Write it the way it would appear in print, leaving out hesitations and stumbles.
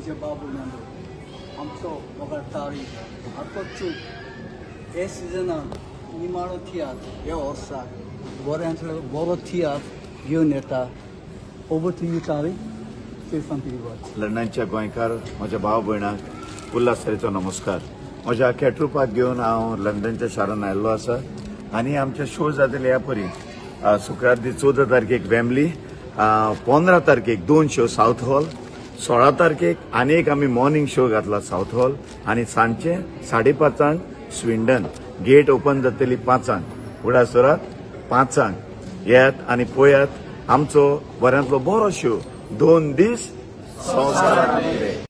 म्हजे बाबू नांदो आमचो मोगाळ तारी आतां चूक हे सिजनान निमाणो तियात्र ह्या वर्साक बऱ्यांतलो बरो तियात्र घेवन येता. Over to you Tari, say something about. लंडनच्या गोंयकार म्हज्या भाव भयणांक उल्हास नमस्कार. म्हज्या आख्या ट्रुपाक घेवन हांव लंडनच्या शारान आयिल्लो आसा आनी आमचे शो जातले ह्या परी. शुक्रार दीस 14 तारखेक वेम्बली, 15 तारखेक 2 शो साऊथ हॉल, 16 तारखेक आनी एक आमी मॉर्निंग शो घातला साऊथ हॉल आनी सांजचे 5:30 स्विंडन. गेट ओपन जातली 5:00. उडास दवरात 5:00 येयात आनी पळयात आमचो बऱ्यांतलो बरो शो 2 दीस संवसारांत.